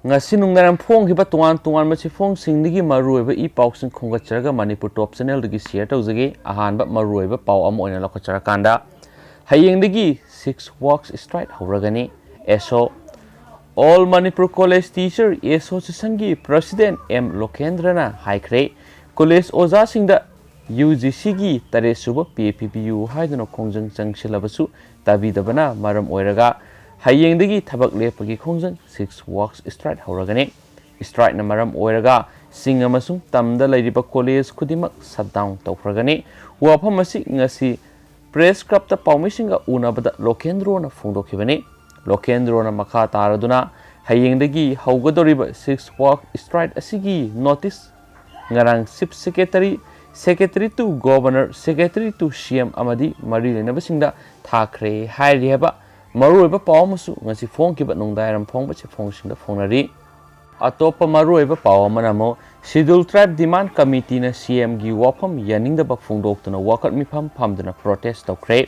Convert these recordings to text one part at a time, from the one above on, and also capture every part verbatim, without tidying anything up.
ꯉꯁꯤ ꯅꯨꯡꯗꯥꯡ ꯐꯣꯡꯈꯤꯕ ꯇꯣꯉꯥꯟ ꯇꯣꯉꯥꯟꯕ ꯆꯦꯐꯣꯡꯁꯤꯡꯗꯒꯤ ꯃꯔꯨꯑꯣꯏꯕ ꯏ ꯄꯥꯎꯁꯤꯡ ꯈꯣꯝꯒꯠꯆꯔꯒ ꯃꯅꯤꯄꯨꯔ ꯇꯣꯞ ꯆꯦꯅꯦꯜꯗꯒꯤ ꯁꯤꯌꯔ ꯇꯧꯖꯒꯦ꯫ ꯑꯍꯥꯟꯕ ꯃꯔꯨꯑꯣꯏꯕ ꯄꯥꯎ ꯑꯃ ꯑꯣꯏꯅ ꯂꯧꯈꯠꯆꯔꯀꯥꯟꯗ, ꯍꯌꯦꯡꯗꯒꯤ ꯁꯤꯛꯁ ꯋꯥꯛꯁ ꯁ꯭ꯇ꯭ꯔꯥꯏꯛ ꯍꯧꯔꯒꯅꯤ꯫ ꯑꯦꯁꯣ, ꯑꯣꯜ ꯃꯅꯤꯄꯨꯔ ꯀꯣꯂꯦꯖ ꯇꯤꯆꯔ ꯑꯦꯁꯣꯁꯤꯌꯦꯁꯟꯒꯤ ꯄ꯭ꯔꯁꯤꯗꯦꯟ ꯑꯦꯝ ꯂꯣꯀꯦꯟꯗ꯭ꯔꯅ ꯍꯥꯏꯈ꯭ꯔꯦ, ꯀꯣꯂꯦꯖ ꯑꯣꯖꯥꯁꯤꯡꯗ ꯌꯨ ꯖꯤ ꯁꯤꯒꯤ ꯇꯔꯦꯠ ꯁꯨꯕ ꯄꯦ ꯄꯤꯕꯤꯌꯨ ꯍꯥꯏꯗꯨꯅ ꯈꯣꯡꯖꯪ ꯆꯪꯁꯤꯜꯂꯕꯁꯨ ꯇꯥꯕꯤꯗꯕꯅ ꯃꯔꯝ ꯑꯣꯏꯔꯒ ꯍꯌꯦꯡꯗꯒꯤ ꯊꯕꯛ ꯂꯦꯞꯄꯒꯤ ꯈꯣꯡꯖꯪ ꯁꯤꯛꯁ ꯋꯥꯛꯁ ꯁ꯭ꯇ꯭ꯔꯥꯏꯛ ꯍꯧꯔꯒꯅꯤ꯫ ꯁ꯭ꯇ꯭ꯔꯥꯏꯛꯅ ꯃꯔꯝ ꯑꯣꯏꯔꯒ ꯆꯤꯡ ꯑꯃꯁꯨꯡ ꯇꯝꯗ ꯂꯩꯔꯤꯕ ꯀꯣꯂꯦꯖ ꯈꯨꯗꯤꯡꯃꯛ ꯁꯠ ꯗꯥꯎꯟ ꯇꯧꯈ꯭ꯔꯒꯅꯤ꯫ ꯋꯥꯐꯝ ꯑꯁꯤ ꯉꯁꯤ ꯄ꯭ꯔꯦꯁ ꯀ꯭ꯂꯕꯇ ꯄꯥꯎꯃꯤꯁꯤꯡꯒ ꯎꯅꯕꯗ ꯂꯣꯀꯦꯟꯗ꯭ꯔꯣꯅ ꯐꯣꯡꯗꯣꯛꯈꯤꯕꯅꯤ꯫ ꯂꯣꯀꯦꯟꯗ꯭ꯔꯣꯅ ꯃꯈꯥ ꯇꯥꯔꯗꯨꯅ ꯍꯌꯦꯡꯗꯒꯤ ꯍꯧꯒꯗꯧꯔꯤꯕ ꯁꯤꯛꯁ ꯋꯥꯛ ꯁ꯭ꯇ꯭ꯔꯥꯏꯛ ꯑꯁꯤꯒꯤ ꯅꯣꯇꯤꯁ ꯉꯔꯥꯡ chief secretary, secretary to governor, secretary to C M ꯑꯃꯗꯤ ꯃꯔꯤ ꯂꯩꯅꯕꯁꯤꯡꯗ ꯊꯥꯈ꯭ꯔꯦ ꯍꯥꯏꯔꯤ ꯍꯥꯏꯕ ꯃꯔꯨꯑꯣꯏꯕ ꯄꯥꯎ ꯑꯃꯁꯨ ꯉꯁꯤ ꯐꯣꯡꯈꯤꯕ ꯅꯨꯡꯗꯥꯡꯋꯥꯏꯔꯝ ꯐꯣꯡꯕ ꯆꯦꯐꯣꯡꯁꯤꯡꯗ ꯐꯣꯡꯅꯔꯤ꯫ ꯑꯇꯣꯞꯄ ꯃꯔꯨꯑꯣꯏꯕ ꯄꯥꯎ ꯑꯃꯅ ꯑꯃꯨꯛ ꯁꯤꯗꯨꯜ ꯇ꯭ꯔꯥꯏꯕ ꯗꯤꯃꯥꯟ ꯀꯃꯤꯇꯤꯅ ꯁꯤ ꯑꯦꯝꯒꯤ ꯋꯥꯐꯝ ꯌꯥꯅꯤꯡꯗꯕ ꯐꯣꯡꯗꯣꯛꯇꯨꯅ ꯋꯥꯀꯠ ꯃꯤꯐꯝ ꯐꯝꯗꯨꯅ ꯄ꯭ꯔꯣꯇꯦꯁ ꯇꯧꯈ꯭ꯔꯦ꯫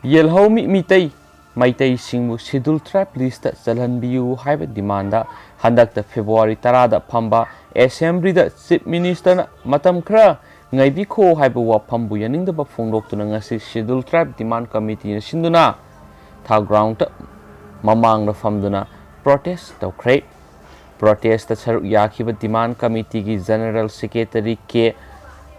ꯌꯦꯜꯍꯧꯃꯤ ꯃꯤꯇꯩ ꯃꯩꯇꯩꯁꯤꯡꯕꯨ ꯁꯤꯗꯨꯜ ꯇ꯭ꯔꯥꯏꯕ ꯂꯤꯁꯇ ꯆꯜꯍꯟꯕꯤꯌꯨ ꯍꯥꯏꯕ ꯗꯤꯃꯥꯟꯗ ꯍꯟꯗꯛꯇ ꯐꯦꯕ꯭ꯔꯨꯋꯥꯔꯤ ꯇꯔꯥꯗ ꯐꯝꯕ ꯑꯦꯁꯦꯝꯕ꯭ꯂꯤꯗ ꯆꯤꯐ ꯃꯤꯅꯤꯁꯇꯔꯅ ꯃꯇꯝ ꯈꯔ ꯉꯥꯏꯕꯤꯈꯣ ꯍꯥꯏꯕ ꯋꯥꯐꯝꯕꯨ ꯌꯥꯅꯤꯡꯗꯕ ꯐꯣꯡꯗꯣꯛꯇꯨꯅ ꯉꯁꯤ ꯁꯤꯗꯨꯜ ꯇ꯭ꯔꯥꯏꯕ ꯗꯤꯃꯥꯟ ꯀꯃꯤꯇꯤꯅ ꯁꯤꯟꯗꯨꯅ ꯊꯥ ꯒ꯭ꯔꯥꯎꯟꯗ ꯃꯃꯥꯡꯗ ꯐꯝꯗꯨꯅ ꯄ꯭ꯔꯣꯇꯦꯁ ꯇꯧꯈ꯭ꯔꯦ꯫ ꯄ꯭ꯔꯣꯇꯦꯁꯇ ꯁꯔꯨꯛ ꯌꯥꯈꯤꯕ ꯗꯤꯃꯥꯟ ꯀꯃꯤꯇꯤꯒꯤ ꯖꯦꯅꯔꯦꯜ ꯁꯦꯀ꯭ꯔꯦꯇꯔꯤ ꯀꯦ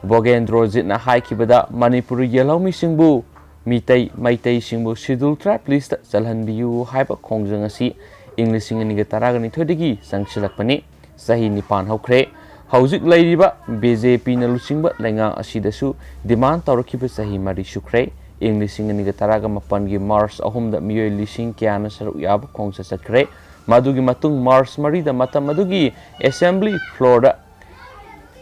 ꯕꯣꯒꯦꯟꯗ꯭ꯔꯣꯖꯤꯠꯅ ꯍꯥꯏꯈꯤꯕꯗ ꯃꯅꯤꯄꯨꯔ ꯌꯦꯜꯍꯧꯃꯤꯁꯤꯡꯕꯨ ꯃꯤꯇꯩ ꯃꯩꯇꯩꯁꯤꯡꯕꯨ ꯁꯤꯗꯨꯜ ꯇ꯭ꯔꯥꯏꯕ ꯂꯤꯁꯇ ꯆꯜꯍꯟꯕꯤꯌꯨ ꯍꯥꯏꯕ ꯈꯣꯡꯖꯪ ꯑꯁꯤ ꯏꯪ ꯂꯤꯁꯤꯡ ꯑꯅꯤꯒ ꯇꯔꯥꯒ ꯅꯤꯊꯣꯏꯗꯒꯤ ꯆꯪꯁꯤꯜꯂꯛꯄꯅꯤ꯫ ꯆꯍꯤ ꯅꯤꯄꯥꯟ ꯍꯧꯈ꯭ꯔꯦ꯫ ꯍꯧꯖꯤꯛ ꯂꯩꯔꯤꯕ ꯕꯤ ꯖꯦ ꯄꯤꯅ ꯂꯨꯆꯤꯡꯕ ꯂꯩꯉꯥꯛ ꯑꯁꯤꯗꯁꯨ ꯗꯤꯃꯥꯟ ꯇꯧꯔꯛꯈꯤꯕ ꯆꯍꯤ ꯃꯔꯤ ꯁꯨꯈ꯭ꯔꯦ꯫ ꯏꯪ ꯂꯤꯁꯤꯡ ꯑꯅꯤꯒ ꯇꯔꯥꯒ ꯃꯥꯄꯟꯒꯤ ꯃꯥꯔꯆ ꯑꯍꯨꯝꯗ ꯃꯤꯑꯣꯏ ꯂꯤꯁꯤꯡ ꯀꯌꯥꯅ ꯁꯔꯨꯛ ꯌꯥꯕ ꯈꯣꯡꯆꯠ ꯆꯠꯈ꯭ꯔꯦ꯫ ꯃꯗꯨꯒꯤ ꯃꯇꯨꯡ ꯃꯥꯔꯆ ꯃꯔꯤꯗ ꯃꯇꯝ ꯑꯗꯨꯒꯤ ꯑꯦꯁꯦꯝꯕ꯭ꯂꯤ ꯐ꯭ꯂꯣꯔꯗ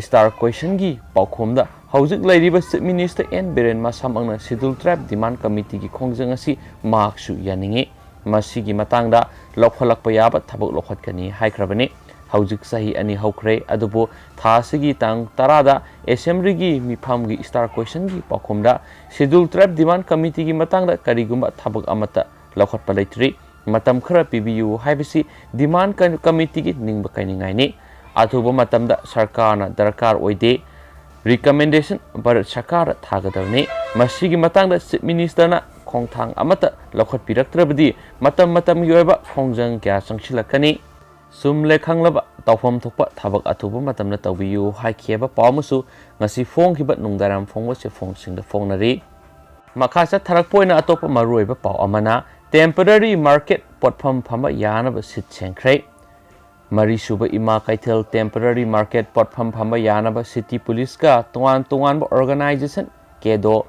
ꯁ꯭ꯇꯥꯔ ꯀ꯭ꯋꯦꯁꯟꯒꯤ ꯄꯥꯎꯈꯨꯝꯗ ꯍꯧꯖꯤꯛ ꯂꯩꯔꯤꯕ ꯆꯤꯐ ꯃꯤꯅꯤꯁꯇꯔ ꯑꯦꯟ ꯕꯤꯔꯦꯟ ꯃꯁꯥꯃꯛꯅ ꯁꯤꯗꯨꯜ ꯇ꯭ꯔꯥꯏꯕ ꯗꯤꯃꯥꯟ ꯀꯃꯤꯇꯤꯒꯤ ꯈꯣꯡꯖꯪ ꯑꯁꯤ ꯃꯍꯥꯛꯁꯨ ꯌꯥꯅꯤꯡꯏ꯫ ꯃꯁꯤꯒꯤ ꯃꯇꯥꯡꯗ ꯂꯧꯈꯠꯂꯛꯄ ꯌꯥꯕ ꯊꯕꯛ ꯂꯧꯈꯠꯀꯅꯤ ꯍꯥꯏꯈ꯭ꯔꯕꯅꯤ꯫ ꯍꯧꯖꯤꯛ ꯆꯍꯤ ꯑꯅꯤ ꯍꯧꯈ꯭ꯔꯦ, ꯑꯗꯨꯕꯨ ꯊꯥ ꯑꯁꯤꯒꯤ ꯇꯥꯡ ꯇꯔꯥꯗ ꯑꯦꯁꯦꯝꯕ꯭ꯂꯤꯒꯤ ꯃꯤꯐꯝꯒꯤ ꯁ꯭ꯇꯥꯔ ꯀ꯭ꯋꯦꯁꯟꯒꯤ ꯄꯥꯎꯈꯨꯝꯗ ꯁꯤꯗꯨꯜ ꯇ꯭ꯔꯥꯏꯕ ꯗꯤꯃꯥꯟ ꯀꯃꯤꯇꯤꯒꯤ ꯃꯇꯥꯡꯗ ꯀꯔꯤꯒꯨꯝꯕ ꯊꯕꯛ ꯑꯃꯠꯇ ꯂꯧꯈꯠꯄ ꯂꯩꯇ꯭ꯔꯤ꯫ ꯃꯇꯝ ꯈꯔ ꯄꯤꯕꯤꯌꯨ ꯍꯥꯏꯕꯁꯤ demand ꯀ-, committee ꯒꯤ ꯅꯤꯡꯕ ꯀꯥꯏꯅꯤꯡꯉꯥꯏꯅꯤ꯫ ꯑꯊꯨꯕ ꯃꯇꯝꯗ ꯁꯔꯀꯥꯔꯅ ꯗꯔꯀꯥꯔ ꯑꯣꯏꯗꯦ꯫ Recommendation ꯚꯥꯔꯠ ꯁꯔꯀꯥꯔꯗ ꯊꯥꯒꯗꯕꯅꯤ꯫ ꯃꯁꯤꯒꯤ ꯃꯇꯥꯡꯗ Chief Minister ꯅ ꯈꯣꯡꯊꯥꯡ ꯑꯃꯠꯇ ꯂꯧꯈꯠꯄꯤꯔꯛꯇ꯭ꯔꯕꯗꯤ ꯃꯇꯝ ꯃꯇꯝꯒꯤ ꯑꯣꯏꯕ ꯈꯣꯡꯖꯪ ꯀꯌꯥ ꯆꯪꯁꯤꯜꯂꯛꯀꯅꯤ꯫ ꯆꯨꯝꯂꯦ ꯈꯪꯂꯕ ꯇꯧꯐꯝ ꯊꯣꯛꯄ ꯊꯕꯛ ꯑꯊꯨꯕ ꯃꯇꯝꯗ ꯇꯧꯕꯤꯌꯨ ꯍꯥꯏꯈꯤꯕ ꯄꯥꯎ ꯑꯃꯁꯨ ꯉꯁꯤ ꯐꯣꯡꯈꯤꯕ ꯅꯨꯡꯗꯥꯡꯋꯥꯏꯔꯝ ꯐꯣꯡꯕ ꯆꯦꯐꯣꯡꯁꯤꯡꯗ ꯐꯣꯡꯅꯔꯤ꯫ ꯃꯈꯥ ꯆꯠꯊꯔꯛꯄ ꯑꯣꯏꯅ ꯑꯇꯣꯞꯄ ꯃꯔꯨꯑꯣꯏꯕ ꯄꯥꯎ ꯑꯃꯅ, temporary market ꯄꯣꯠꯐꯝ ꯐꯝꯕ ꯌꯥꯅꯕ ꯁꯤꯠ ꯁꯦꯡꯈ꯭ꯔꯦ꯫ ꯃꯔꯤꯁꯨꯕ ꯏꯃꯥ ꯀꯩꯊꯦꯜ temporary market ꯄꯣꯠꯐꯝ ꯐꯝꯕ ꯌꯥꯅꯕ city police ꯀ ꯇꯣꯉꯥꯟ ꯇꯣꯉꯥꯟꯕ organization, ꯀꯦꯗꯣ,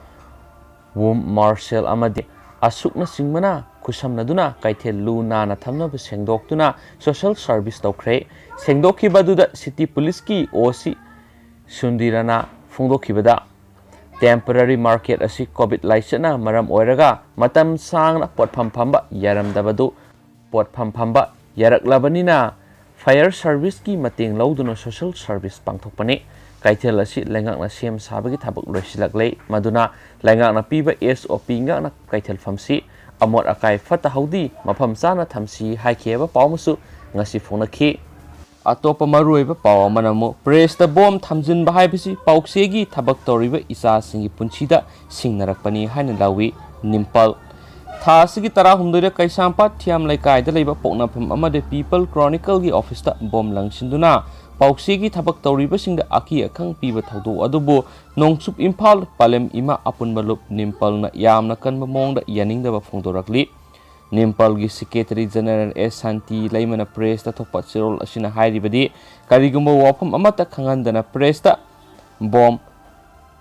ꯋꯨꯝ ꯃꯥꯔꯁꯦꯜ ꯑꯃꯗꯤ ꯑꯁꯨꯛꯅꯆꯤꯡꯕꯅ ꯈꯨꯠꯁꯝꯅꯗꯨꯅ ꯀꯩꯊꯦꯜ ꯂꯨ ꯅꯥꯟꯅ ꯊꯝꯅꯕ ꯁꯦꯡꯗꯣꯛꯇꯨꯅ social service ꯇꯧꯈ꯭ꯔꯦ꯫ ꯁꯦꯡꯗꯣꯛꯈꯤꯕꯗꯨꯗ city police ꯀꯤ O C ꯁꯨꯟꯗꯤꯔꯅ ꯐꯣꯡꯗꯣꯛꯈꯤꯕꯗ, temporary market ꯑꯁꯤ COVID ꯂꯥꯏꯆꯠꯅ ꯃꯔꯝ ꯑꯣꯏꯔꯒ ꯃꯇꯝ ꯁꯥꯡꯅ ꯄꯣꯠꯐꯝ ꯐꯝꯕ ꯌꯥꯔꯝꯗꯕꯗꯨ ꯄꯣꯠꯐꯝ ꯐꯝꯕ ꯌꯥꯔꯛꯂꯕꯅꯤꯅ fire service ꯀꯤ ꯃꯇꯦꯡ ꯂꯧꯗꯨꯅ social service ꯄꯥꯡꯊꯣꯛꯄꯅꯤ꯫ ꯀꯩꯊꯦꯜ ꯑꯁꯤ ꯂꯩꯉꯥꯛꯅ ꯁꯦꯝ ꯁꯥꯕꯒꯤ ꯊꯕꯛ ꯂꯣꯏꯁꯤꯜꯂꯛꯂꯦ, ꯃꯗꯨꯅ ꯂꯩꯉꯥꯛꯅ ꯄꯤꯕ S O P ꯉꯥꯛꯅ ꯀꯩꯊꯦꯜꯐꯝꯁꯤ ꯑꯃꯣꯠ ꯑꯀꯥꯏ ꯐꯠꯇ ꯍꯥꯎꯗꯤ ꯃꯐꯝ ꯆꯥꯅ ꯊꯝꯁꯤ ꯍꯥꯏꯈꯤꯕ ꯄꯥꯎ ꯑꯃꯁꯨ ꯉꯁꯤ ꯐꯣꯡꯅꯈꯤ꯫ ꯑꯇꯣꯞꯄ ꯃꯔꯨꯑꯣꯏꯕ ꯄꯥꯎ ꯑꯃꯅ ꯑꯃꯨꯛ press ꯇ bomb ꯊꯝꯖꯤꯟꯕ ꯍꯥꯏꯕꯁꯤ ꯄꯥꯎꯆꯦꯒꯤ ꯊꯕꯛ ꯇꯧꯔꯤꯕ ꯏꯆꯥꯁꯤꯡꯒꯤ ꯄꯨꯟꯁꯤꯗ ꯁꯤꯡꯅꯔꯛꯄꯅꯤ ꯍꯥꯏꯅ ꯂꯧꯏ꯫ ꯅꯤꯝꯄꯜ꯫ ꯊꯥ ꯑꯁꯤꯒꯤ ꯇꯔꯥꯍꯨꯝꯗꯣꯏꯗ ꯀꯩꯁꯥꯝꯄꯥꯠ ꯊꯤꯌꯥꯝ ꯂꯩꯀꯥꯏꯗ ꯂꯩꯕ ꯄꯣꯛꯅꯐꯝ ꯑꯃꯗ People Chronicle ꯒꯤ office ꯇ bomb ꯂꯪꯁꯤꯟꯗꯨꯅ ꯄꯥꯎꯆꯦꯒꯤ ꯊꯕꯛ ꯇꯧꯔꯤꯕꯁꯤꯡꯗ ꯑꯀꯤ ꯑꯈꯪ ꯄꯤꯕ ꯊꯧꯗꯣꯛ ꯑꯗꯨꯕꯨ ꯅꯣꯡꯆꯨꯞ ꯏꯝꯐꯥꯜ ꯄꯂꯦꯝ ꯏꯃꯥ ꯑꯄꯨꯟꯕ ꯂꯨꯞ ꯅꯤꯝꯄꯜꯅ ꯌꯥꯝꯅ ꯀꯟꯕ ꯃꯑꯣꯡꯗ ꯌꯥꯅꯤꯡꯗꯕ ꯐꯣꯡꯗꯣꯔꯛꯂꯤ꯫ ꯅꯤꯝꯄꯜꯒꯤ Secretary General S ꯁꯥꯟꯇꯤ ꯂꯩꯃꯅ press ꯇ ꯊꯣꯛꯄ ꯆꯦꯔꯣꯜ ꯑꯁꯤꯅ ꯍꯥꯏꯔꯤꯕꯗꯤ, ꯀꯔꯤꯒꯨꯝꯕ ꯋꯥꯐꯝ ꯑꯃꯠꯇ ꯈꯪꯍꯟꯗꯅ press ꯇ bomb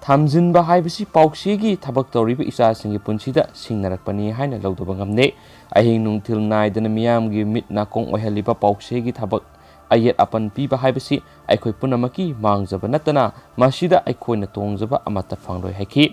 ꯊꯝꯖꯤꯟꯕ ꯍꯥꯏꯕꯁꯤ ꯄꯥꯎꯆꯦꯒꯤ ꯊꯕꯛ ꯇꯧꯔꯤꯕ ꯏꯆꯥꯁꯤꯡꯒꯤ ꯄꯨꯟꯁꯤꯗ ꯁꯤꯡꯅꯔꯛꯄꯅꯤ ꯍꯥꯏꯅ ꯂꯧꯗꯕ ꯉꯝꯗꯦ꯫ ꯑꯍꯤꯡ ꯅꯨꯡꯊꯤꯜ ꯅꯥꯏꯗꯅ ꯃꯤꯌꯥꯝꯒꯤ ꯃꯤꯠ ꯅꯥꯀꯣꯡ ꯑꯣꯏꯍꯜꯂꯤꯕ ꯄꯥꯎꯆꯦꯒꯤ ꯊꯕꯛ ꯑꯌꯦꯠ ꯑꯄꯟ ꯄꯤꯕ ꯍꯥꯏꯕꯁꯤ ꯑꯩꯈꯣꯏ ꯄꯨꯝꯅꯃꯛꯀꯤ ꯃꯥꯡꯖꯕ ꯅꯠꯇꯅ ꯃꯁꯤꯗ ꯑꯩꯈꯣꯏꯅ ꯇꯣꯡꯖꯕ ꯑꯃꯠꯇ ꯐꯪꯂꯣꯏ ꯍꯥꯏꯈꯤ꯫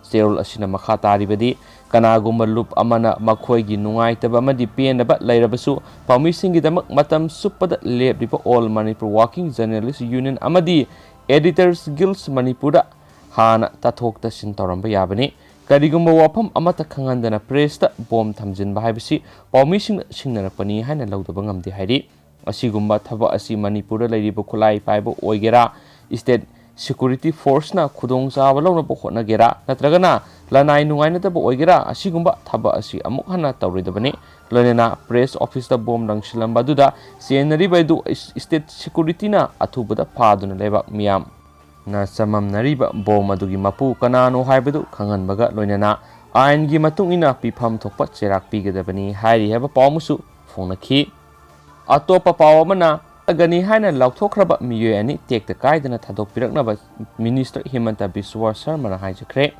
ꯆꯦꯔꯣꯜ ꯑꯁꯤꯅ ꯃꯈꯥ ꯇꯥꯔꯤꯕꯗꯤ, ꯀꯅꯥꯒꯨꯝꯕ ꯂꯨꯞ ꯑꯃꯅ ꯃꯈꯣꯏꯒꯤ ꯅꯨꯡꯉꯥꯏꯇꯕ ꯑꯃꯗꯤ ꯄꯦꯟꯗꯕ ꯂꯩꯔꯕꯁꯨ ꯄꯥꯎꯃꯤꯁꯤꯡꯒꯤꯗꯃꯛ ꯃꯇꯝ ꯆꯨꯞꯄꯗ ꯂꯦꯞꯂꯤꯕ All Manipur Working Journalist Union ꯑꯃꯗꯤ Editors Guild ꯃꯅꯤꯄꯨꯔꯗ ꯍꯥꯟꯅ ꯇꯥꯊꯣꯛ ꯇꯥꯁꯤꯟ ꯇꯧꯔꯝꯕ ꯌꯥꯕꯅꯤ꯫ ꯀꯔꯤꯒꯨꯝꯕ ꯋꯥꯐꯝ ꯑꯃꯠꯇ ꯈꯪꯍꯟꯗꯅ ꯄ꯭ꯔꯦꯁꯇ ꯕꯣꯝ ꯊꯝꯖꯤꯟꯕ ꯍꯥꯏꯕꯁꯤ ꯄꯥꯎꯃꯤꯁꯤꯡꯅ ꯁꯤꯡꯅꯔꯛꯄꯅꯤ ꯍꯥꯏꯅ ꯂꯧꯗꯕ ꯉꯝꯗꯦ ꯍꯥꯏꯔꯤ꯫ ꯑꯁꯤꯒꯨꯝꯕ ꯊꯕꯛ ꯑꯁꯤ ꯃꯅꯤꯄꯨꯔꯗ ꯂꯩꯔꯤꯕ ꯈꯨꯠꯂꯥꯏ ꯄꯥꯏꯕ ꯑꯣꯏꯒꯦꯔꯥ, ꯁ꯭ꯇꯦꯠ ꯁꯦꯀ꯭ꯌꯨꯔꯤꯇꯤ ꯐꯣꯔꯁꯅ ꯈꯨꯗꯣꯡꯆꯥꯕ ꯂꯧꯅꯕ ꯍꯣꯠꯅꯒꯦꯔꯥ, ꯅꯠꯇ꯭ꯔꯒꯅ ꯂꯅꯥꯏ ꯅꯨꯡꯉꯥꯏꯅꯗꯕ ꯑꯣꯏꯒꯦꯔꯥ, ꯑꯁꯤꯒꯨꯝꯕ ꯊꯕꯛ ꯑꯁꯤ ꯑꯃꯨꯛ ꯍꯟꯅ ꯇꯧꯔꯣꯏꯗꯕꯅꯤ꯫ ꯂꯣꯏꯅꯅ ꯄ꯭ꯔꯦꯁ ꯑꯣꯐꯤꯁꯇ ꯕꯣꯝ ꯂꯪꯁꯤꯜꯂꯝꯕ ꯑꯗꯨꯗ ꯆꯦꯟꯅꯔꯤꯕ ꯑꯗꯨ ꯁ꯭ꯇꯦꯠ ꯁꯦꯀ꯭ꯌꯨꯔꯤꯇꯤꯅ ꯑꯊꯨꯕꯗ ꯐꯥꯗꯨꯅ ꯂꯩꯕꯥꯛ ꯃꯤꯌꯥꯝ ꯅ ꯆꯃꯝꯅꯔꯤꯕ ꯕꯣꯝ ꯑꯗꯨꯒꯤ ꯃꯄꯨ ꯀꯅꯥꯅꯣ ꯍꯥꯏꯕꯗꯨ ꯈꯪꯍꯟꯕꯒ ꯂꯣꯏꯅꯅ ꯑꯥꯏꯟꯒꯤ ꯃꯇꯨꯡ ꯏꯟꯅ ꯄꯤꯐꯝ ꯊꯣꯛꯄ ꯆꯩꯔꯥꯛ ꯄꯤꯒꯗꯕꯅꯤ ꯍꯥꯏꯔꯤ ꯍꯥꯏꯕ ꯄꯥꯎ ꯑꯃꯁꯨ ꯐꯣꯡꯅꯈꯤ꯫ ꯑꯇꯣꯞꯄ ꯄꯥꯎ ꯑꯃꯅ, ꯒꯅꯤ ꯍꯥꯏꯅ ꯂꯥꯎꯊꯣꯛꯈ꯭ꯔꯕ ꯃꯤꯑꯣꯏ ꯑꯅꯤ ꯇꯦꯛꯇ ꯀꯥꯏꯗꯅ ꯊꯥꯗꯣꯛꯄꯤꯔꯛꯅꯕ ꯃꯤꯅꯤꯁꯇꯔ ꯍꯤꯃꯟꯇ ꯕꯤꯁ꯭ꯋꯥ ꯁꯔꯃꯅ ꯍꯥꯏꯖꯈ꯭ꯔꯦ꯫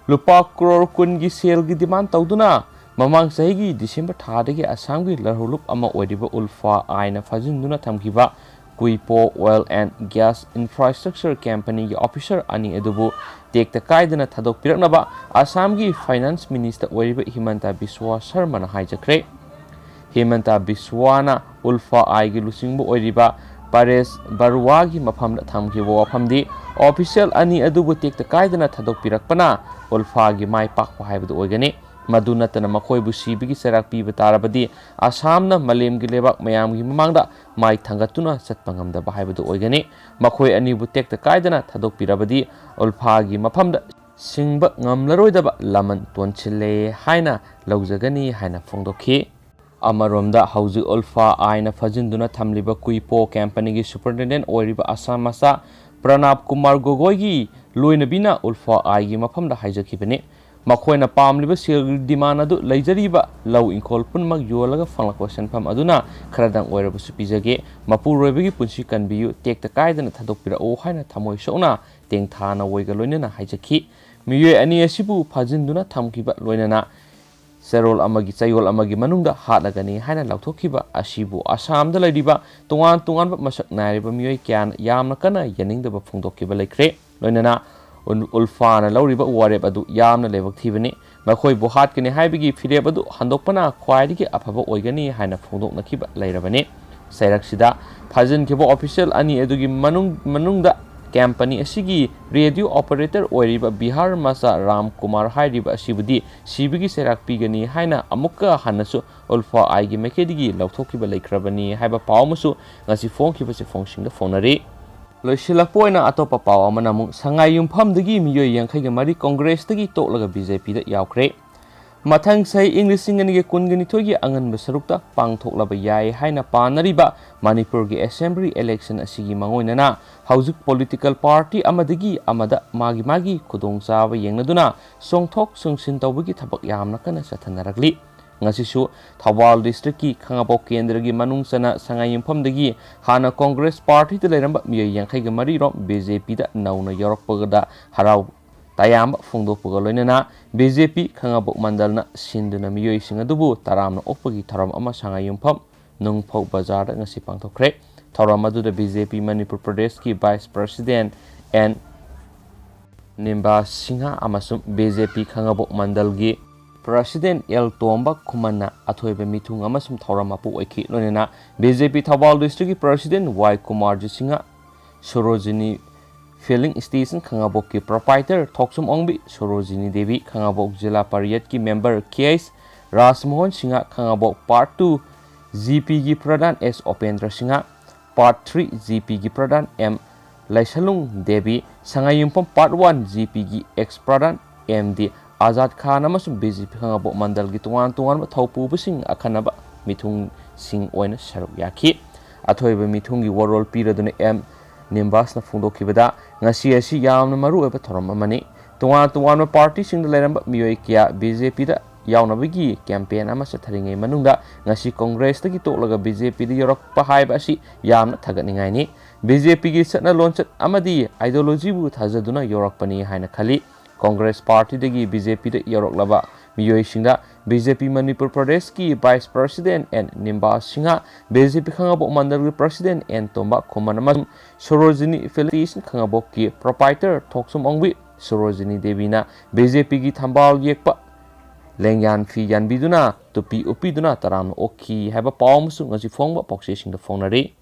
ꯂꯨꯄꯥ ꯀ꯭ꯔꯣꯔ ꯀꯨꯟꯒꯤ ꯁꯦꯜꯒꯤ ꯗꯤꯃꯥꯟ ꯇꯧꯗꯨꯅ ꯃꯃꯥꯡ ꯆꯍꯤꯒꯤ ꯗꯤꯁꯦꯝꯕꯔ ꯊꯥꯗꯒꯤ ꯑꯁꯥꯝꯒꯤ ꯂꯧꯔꯣꯛꯂꯨꯞ ꯑꯃ ꯑꯣꯏꯔꯤꯕ ꯎꯜꯐꯥ ꯑꯥꯏꯅ ꯐꯥꯖꯤꯟꯗꯨꯅ ꯊꯝꯈꯤꯕ ꯀꯨꯏꯄꯣ ꯑꯣꯏꯜ ꯑꯦꯟ ꯒ꯭ꯌꯥꯁ ꯏꯟꯐ꯭ꯔꯥꯁ꯭ꯇ꯭ꯔꯛꯆꯔ ꯀꯝꯄꯅꯤꯒꯤ ꯑꯣꯐꯤꯁꯔ ꯑꯅꯤ ꯑꯗꯨꯕꯨ ꯇꯦꯛꯇ ꯀꯥꯏꯗꯅ ꯊꯥꯗꯣꯛꯄꯤꯔꯛꯅꯕ ꯑꯁꯥꯝꯒꯤ ꯐꯥꯏꯅꯥꯟꯁ ꯃꯤꯅꯤꯁꯇꯔ ꯑꯣꯏꯔꯤꯕ ꯍꯤꯃꯟꯇ ꯕꯤꯁ꯭ꯋꯥ ꯁꯔꯃꯅ ꯍꯥꯏꯖꯈ꯭ꯔꯦ꯫ ꯍꯤꯃꯟꯇ ꯕꯤꯁ꯭ꯋꯥꯅ ꯎꯜꯐꯥ ꯑꯥꯏꯒꯤ ꯂꯨꯆꯤꯡꯕ ꯑꯣꯏꯔꯤꯕ ꯄꯔꯦꯁ ꯕꯔꯨꯋꯥꯒꯤ ꯃꯐꯝꯗ ꯊꯝꯈꯤꯕ ꯋꯥꯐꯝꯗꯤ ꯑꯣꯐꯤꯁꯤꯌꯦꯜ ꯑꯅꯤ ꯑꯗꯨꯕꯨ ꯇꯦꯛꯇ ꯀꯥꯏꯗꯅ ꯊꯥꯗꯣꯛꯄꯤꯔꯛꯄꯅ ꯎꯜꯐꯥꯒꯤ ꯃꯥꯏ ꯄꯥꯛꯄ ꯍꯥꯏꯕꯗꯨ ꯑꯣꯏꯒꯅꯤ꯫ ꯃꯗꯨ ꯅꯠꯇꯅ ꯃꯈꯣꯏꯕꯨ ꯁꯤꯕꯒꯤ ꯆꯩꯔꯥꯛ ꯄꯤꯕ ꯇꯥꯔꯕꯗꯤ ꯑꯁꯥꯝꯅ ꯃꯥꯂꯦꯝꯒꯤ ꯂꯩꯕꯥꯛ ꯃꯌꯥꯝꯒꯤ ꯃꯃꯥꯡꯗ ꯃꯥꯏ ꯊꯥꯡꯒꯠꯇꯨꯅ ꯆꯠꯄ ꯉꯝꯗꯕ ꯍꯥꯏꯕꯗꯨ ꯑꯣꯏꯒꯅꯤ꯫ ꯃꯈꯣꯏ ꯑꯅꯤꯕꯨ ꯇꯦꯛꯇ ꯀꯥꯏꯗꯅ ꯊꯥꯗꯣꯛꯄꯤꯔꯕꯗꯤ ꯎꯜꯐꯥꯒꯤ ꯃꯐꯝꯗ ꯁꯤꯡꯕ ꯉꯝꯂꯔꯣꯏꯗꯕ ꯂꯃꯟ ꯇꯣꯟꯁꯤꯜꯂꯦ ꯍꯥꯏꯅ ꯂꯧꯖꯒꯅꯤ ꯍꯥꯏꯅ ꯐꯣꯡꯗꯣꯛꯈꯤ꯫ ꯑꯃꯔꯣꯝꯗ ꯍꯧꯖꯤꯛ ꯎꯜꯐꯥ ꯑꯥꯏꯅ ꯐꯥꯖꯤꯟꯗꯨꯅ ꯊꯝꯂꯤꯕ ꯀꯨꯏꯄꯣ ꯀꯝꯄꯅꯤꯒꯤ ꯁꯨꯄꯔꯤꯟꯇꯦꯟꯗꯦꯟꯠ ꯑꯣꯏꯔꯤꯕ ꯑꯁꯥꯝ ꯃꯆꯥ ꯄ꯭ꯔꯅꯥꯕ ꯀꯨꯃꯥꯔ ꯒꯣꯒꯣꯏꯒꯤ ꯂꯣꯏꯅꯕꯤꯅ ꯎꯜꯐꯥ ꯑꯥꯏꯒꯤ ꯃꯐꯝꯗ ꯍꯥꯏꯖꯈꯤꯕꯅꯤ꯫ ꯃꯈꯣꯏꯅ ꯄꯥꯝꯂꯤꯕ ꯁꯦꯜꯒꯤ ꯗꯤꯃꯥꯟ ꯑꯗꯨ ꯂꯩꯖꯔꯤꯕ ꯂꯧ ꯏꯪꯈꯣꯜ ꯄꯨꯝꯅꯃꯛ ꯌꯣꯜꯂꯒ ꯐꯪꯂꯛꯄ ꯁꯦꯟꯐꯝ ꯑꯗꯨꯅ ꯈꯔꯗꯪ ꯑꯣꯏꯔꯕꯁꯨ ꯄꯤꯖꯒꯦ꯫ ꯃꯄꯨꯔꯣꯏꯕꯒꯤ ꯄꯨꯟꯁꯤ ꯀꯟꯕꯤꯌꯨ, ꯇꯦꯛꯇ ꯀꯥꯏꯗꯅ ꯊꯥꯗꯣꯛꯄꯤꯔꯛꯎ ꯍꯥꯏꯅ ꯊꯃꯣꯏ ꯁꯣꯛꯅ ꯇꯦꯡꯊꯥꯅ ꯑꯣꯏꯒ ꯂꯣꯏꯅꯅ ꯍꯥꯏꯖꯈꯤ꯫ ꯃꯤꯑꯣꯏ ꯑꯅꯤ ꯑꯁꯤꯕꯨ ꯐꯥꯖꯤꯟꯗꯨꯅ ꯊꯝꯈꯤꯕ ꯂꯣꯏꯅꯅ ꯆꯔꯣꯜ ꯑꯃꯒꯤ, ꯆꯌꯣꯜ ꯑꯃꯒꯤ ꯃꯅꯨꯡꯗ ꯍꯥꯠꯂꯒꯅꯤ ꯍꯥꯏꯅ ꯂꯥꯎꯊꯣꯛꯈꯤꯕ ꯑꯁꯤꯕꯨ ꯑꯁꯥꯝꯗ ꯂꯩꯔꯤꯕ ꯇꯣꯉꯥꯟ ꯇꯣꯉꯥꯟꯕ ꯃꯁꯛ ꯅꯥꯏꯔꯕ ꯃꯤꯑꯣꯏ ꯀꯌꯥꯅ ꯌꯥꯝꯅ ꯀꯟꯅ ꯌꯥꯅꯤꯡꯗꯕ ꯐꯣꯡꯗꯣꯛꯈꯤꯕ ꯂꯩꯈ꯭ꯔꯦ꯫ ꯂꯣꯏꯅꯅ ꯎꯜ-, ꯎꯜꯐꯥꯅ ꯂꯧꯔꯤꯕ ꯋꯥꯔꯦꯞ ꯑꯗꯨ ꯌꯥꯝꯅ ꯂꯥꯏꯕꯛ ꯊꯤꯕꯅꯤ꯫ ꯃꯈꯣꯏꯕꯨ ꯍꯥꯠꯀꯅꯤ ꯍꯥꯏꯕꯒꯤ ꯐꯤꯔꯦꯞ ꯑꯗꯨ ꯍꯟꯗꯣꯛꯄꯅ ꯈ꯭ꯋꯥꯏꯗꯒꯤ ꯑꯐꯕ ꯑꯣꯏꯒꯅꯤ ꯍꯥꯏꯅ ꯐꯣꯡꯗꯣꯛꯅꯈꯤꯕ ꯂꯩꯔꯕꯅꯤ꯫ ꯆꯩꯔꯛꯁꯤꯗ ꯐꯥꯖꯤꯟꯈꯤꯕ ꯑꯣꯐꯤꯁꯤꯌꯦꯜ ꯑꯅꯤ ꯑꯗꯨꯒꯤ ꯃꯅꯨꯡ-, ꯃꯅꯨꯡꯗ ꯀꯝꯄꯅꯤ ꯑꯁꯤꯒꯤ ꯔꯦꯗꯤꯑꯣ ꯑꯣꯄꯔꯦꯇꯔ ꯑꯣꯏꯔꯤꯕ ꯕꯤꯍꯥꯔ ꯃꯆꯥ ꯔꯥꯝ ꯀꯨꯃꯥꯔ ꯍꯥꯏꯔꯤꯕ ꯑꯁꯤꯕꯨꯗꯤ ꯁꯤꯕꯒꯤ ꯆꯩꯔꯥꯛ ꯄꯤꯒꯅꯤ ꯍꯥꯏꯅ ꯑꯃꯨꯛꯀ ꯍꯟꯅꯁꯨ ꯎꯜꯐꯥ ꯑꯥꯏꯒꯤ ꯃꯥꯏꯀꯩꯗꯒꯤ ꯂꯧꯊꯣꯛꯈꯤꯕ ꯂꯩꯈ꯭ꯔꯕꯅꯤ ꯍꯥꯏꯕ ꯄꯥꯎ ꯑꯃꯁꯨ ꯉꯁꯤ ꯐꯣꯡꯈꯤꯕ ꯆꯦꯐꯣꯡꯁꯤꯡꯗ ꯐꯣꯡꯅꯔꯤ꯫ ꯂꯣꯏꯁꯤꯜꯂꯛꯄ ꯑꯣꯏꯅ ꯑꯇꯣꯞꯄ ꯄꯥꯎ ꯑꯃꯅ ꯑꯃꯨꯛ ꯁꯉꯥꯏ ꯌꯨꯝꯐꯝꯗꯒꯤ ꯃꯤꯑꯣꯏ ꯌꯥꯡꯈꯩꯒ ꯃꯔꯤ ꯀꯣꯡꯒ꯭ꯔꯦꯁꯇꯒꯤ ꯇꯣꯛꯂꯒ ꯕꯤꯖꯦꯄꯤꯗ ꯌꯥꯎꯈ꯭ꯔꯦ꯫ ꯃꯊꯪ ꯆꯍꯤ ꯏꯪ ꯂꯤꯁꯤꯡ ꯑꯅꯤꯒ ꯀꯨꯟꯒ ꯅꯤꯊꯣꯏꯒꯤ ꯑꯉꯟꯕ ꯁꯔꯨꯛꯇ ꯄꯥꯡꯊꯣꯛꯂꯕ ꯌꯥꯏ ꯍꯥꯏꯅ ꯄꯥꯅꯔꯤꯕ ꯃꯅꯤꯄꯨꯔꯒꯤ ꯑꯦꯁꯦꯝꯕ꯭ꯂꯤ ꯏꯂꯦꯛꯁꯟ ꯑꯁꯤꯒꯤ ꯃꯥꯡꯑꯣꯏꯅꯅ ꯍꯧꯖꯤꯛ ꯄꯣꯂꯤꯇꯤꯀꯦꯜ ꯄꯥꯔꯇꯤ ꯑꯃꯗꯒꯤ ꯑꯃꯗ ꯃꯥꯒꯤ ꯃꯥꯒꯤ ꯈꯨꯗꯣꯡꯆꯥꯕ ꯌꯦꯡꯅꯗꯨꯅ ꯆꯣꯡꯊꯣꯛ ꯆꯣꯡꯁꯤꯟ ꯇꯧꯕꯒꯤ ꯊꯕꯛ ꯌꯥꯝꯅ ꯀꯟꯅ ꯆꯠꯊꯅꯔꯛꯂꯤ꯫ ꯉꯁꯤꯁꯨ ꯊꯧꯕꯥꯜ ꯗꯤꯁꯇ꯭ꯔꯤꯛꯀꯤ ꯈꯥꯉꯕꯣꯛ ꯀꯦꯟꯗ꯭ꯔꯒꯤ ꯃꯅꯨꯡ ꯆꯟꯅ ꯁꯉꯥꯏ ꯌꯨꯝꯐꯝꯗꯒꯤ ꯍꯥꯟꯅ ꯀꯣꯡꯒ꯭ꯔꯦꯁ ꯄꯥꯔꯇꯤꯗ ꯂꯩꯔꯝꯕ ꯃꯤꯑꯣꯏ ꯌꯥꯡꯈꯩꯒ ꯃꯔꯤ ꯔꯣꯝ ꯕꯤ ꯖꯦ ꯄꯤꯗ ꯅꯧꯅ ꯌꯥꯎꯔꯛꯄꯗ ꯍꯔꯥꯎ ꯇꯌꯥꯝꯕ ꯐꯣꯡꯗꯣꯛꯄꯒ ꯂꯣꯏꯅꯅ ꯕꯤ ꯖꯦ ꯄꯤ ꯈꯥꯉꯕꯣꯛ ꯃꯟꯗꯜꯅ ꯁꯤꯟꯗꯨꯅ ꯃꯤꯑꯣꯏꯁꯤꯡ ꯑꯗꯨꯕꯨ ꯇꯔꯥꯝꯅ ꯑꯣꯛꯄꯒꯤ ꯊꯧꯔꯝ ꯑꯃ ꯁꯉꯥꯏ ꯌꯨꯝꯐꯝ ꯅꯨꯡꯐꯧ ꯕꯖꯥꯔꯗ ꯉꯁꯤ ꯄꯥꯡꯊꯣꯛꯈ꯭ꯔꯦ꯫ ꯊꯧꯔꯝ ꯑꯗꯨꯗ ꯕꯤ ꯖꯦ ꯄꯤ ꯃꯅꯤꯄꯨꯔ ꯄ꯭ꯔꯗꯦꯁꯀꯤ vice president N Nimba Singh ꯑꯃꯁꯨꯡ ꯕꯤ ꯖꯦ ꯄꯤ ꯈꯥꯉꯕꯣꯛ ꯃꯟꯗꯜꯒꯤ ꯄ꯭ꯔꯁꯤꯗꯦꯟ ꯑꯦꯜ ꯇꯣꯝꯕ ꯈꯨꯃꯟꯅ ꯑꯊꯣꯏꯕ ꯃꯤꯊꯨꯡ ꯑꯃꯁꯨꯡ ꯊꯧꯔꯝ ꯃꯄꯨ ꯑꯣꯏꯈꯤ꯫ ꯂꯣꯏꯅꯅ ꯕꯤ ꯖꯦ ꯄꯤ ꯊꯧꯕꯥꯜ ꯗꯤꯁꯇ꯭ꯔꯤꯛꯀꯤ ꯄ꯭ꯔꯁꯤꯗꯦꯟ ꯋꯥꯏ ꯀꯨꯃꯥꯔꯖꯤ ꯁꯤꯡꯍ, ꯁꯣꯔꯣꯖꯤꯅꯤ ꯐꯤꯂꯤꯡ ꯁ꯭ꯇꯦꯁꯟ ꯈꯥꯉꯕꯣꯛꯀꯤ ꯄ꯭ꯔꯣꯄꯥꯏꯇꯔ ꯊꯣꯛꯆꯣꯝ ꯑꯣꯡꯕꯤ, ꯁꯣꯔꯣꯖꯤꯅꯤ ꯗꯦꯕꯤ ꯈꯥꯉꯕꯣꯛ ꯖꯤꯂꯥ ꯄꯔꯤꯌꯠꯀꯤ member K H Rajmohan Singh, Khangabok part two G ꯄꯤꯒꯤ pradhan S Upendra Singh, part three G ꯄꯤꯒꯤ ꯄ꯭ꯔꯙꯥꯟ ꯑꯦꯝ ꯂꯩꯁꯂꯨꯡ Devi, Sangaiyumpham part one G ꯄꯤꯒꯤ ex pradhan M D Azad Khan ꯑꯃꯁꯨꯡ ꯕꯤ ꯖꯦ ꯄꯤ ꯈꯥꯉꯕꯣꯛ ꯃꯟꯗꯜꯒꯤ ꯇꯣꯉꯥꯟ ꯇꯣꯉꯥꯟꯕ ꯊꯧꯄꯨꯕꯁꯤꯡ ꯑꯈꯟꯅꯕ ꯃꯤꯊꯨꯡꯁꯤꯡ ꯑꯣꯏꯅ ꯁꯔꯨꯛ ꯌꯥꯈꯤ꯫ ꯑꯊꯣꯏꯕ ꯃꯤꯊꯨꯡꯒꯤ ꯋꯥꯔꯣꯜ ꯄꯤꯔꯗꯨꯅ ꯑꯦꯝ ꯅꯤꯝꯕꯥꯁꯅ ꯐꯣꯡꯗꯣꯛꯈꯤꯕꯗ, ꯉꯁꯤ ꯑꯁꯤ ꯌꯥꯝꯅ ꯃꯔꯨꯑꯣꯏꯕ ꯊꯧꯔꯝ ꯑꯃꯅꯤ꯫ ꯇꯣꯉꯥꯟ ꯇꯣꯉꯥꯟꯕ ꯄꯥꯔꯇꯤꯁꯤꯡꯗ ꯂꯩꯔꯝꯕ ꯃꯤꯑꯣꯏ ꯀꯌꯥ ꯕꯤ ꯖꯦ ꯄꯤꯗ ꯌꯥꯎꯅꯕꯒꯤ ꯀꯦꯝꯄꯦꯟ ꯑꯃ ꯆꯠꯊꯔꯤꯉꯩ ꯃꯅꯨꯡꯗ ꯉꯁꯤ ꯀꯣꯡꯒ꯭ꯔꯦꯁꯇꯒꯤ ꯇꯣꯛꯂꯒ ꯕꯤ ꯖꯦ ꯄꯤꯗ ꯌꯧꯔꯛꯄ ꯍꯥꯏꯕ ꯑꯁꯤ ꯌꯥꯝꯅ ꯊꯥꯒꯠꯅꯤꯡꯉꯥꯏꯅꯤ꯫ ꯕꯤ ꯖꯦ ꯄꯤꯒꯤ ꯆꯠꯅ ꯂꯣꯟꯆꯠ ꯑꯃꯗꯤ ꯑꯥꯏꯗꯤꯌꯣꯂꯣꯖꯤꯕꯨ ꯊꯥꯖꯗꯨꯅ ꯌꯧꯔꯛꯄꯅꯤ ꯍꯥꯏꯅ ꯈꯜꯂꯤ꯫ ꯀꯣꯡꯒ꯭ꯔꯦꯁ ꯄꯥꯔꯇꯤꯗꯒꯤ ꯕꯤ ꯖꯦ ꯄꯤꯗ ꯌꯧꯔꯛꯂꯕ ꯃꯤꯑꯣꯏꯁꯤꯡꯗ ꯕꯤ ꯖꯦ ꯄꯤ ꯃꯅꯤꯄꯨꯔ ꯄ꯭ꯔꯗꯦꯁꯀꯤ vice president N Nimba Singh, B J P Khangabok ꯃꯟꯗꯜꯒꯤ ꯄ꯭ꯔꯁꯤꯗꯦꯟ ꯑꯦꯟ ꯇꯣꯝꯕ ꯈꯨꯃꯟ ꯑꯃꯁꯨꯡ ꯁꯣꯔꯣꯖꯤꯅꯤ ꯐꯤꯂꯤꯁꯟ ꯈꯥꯉꯕꯣꯛꯀꯤ ꯄ꯭ꯔꯣꯄꯥꯏꯇꯔ ꯊꯣꯛꯆꯣꯝ ꯑꯣꯡꯕꯤ ꯁꯣꯔꯣꯖꯤꯅꯤ ꯗꯦꯕꯤꯅ ꯕꯤ ꯖꯦ ꯄꯤꯒꯤ ꯊꯝꯕꯥꯜ ꯌꯦꯛꯄ ꯂꯦꯡꯌꯥꯟ ꯐꯤ ꯌꯥꯟꯕꯤꯗꯨꯅ, ꯇꯨꯄꯤ ꯎꯞꯄꯤꯗꯨꯅ ꯇꯔꯥꯝꯅ ꯑꯣꯛꯈꯤ ꯍꯥꯏꯕ ꯄꯥꯎ ꯑꯃꯁꯨ ꯉꯁꯤ ꯐꯣꯡꯕ ꯄꯥꯎꯆꯦꯁꯤꯡꯗ ꯐꯣꯡꯅꯔꯤ꯫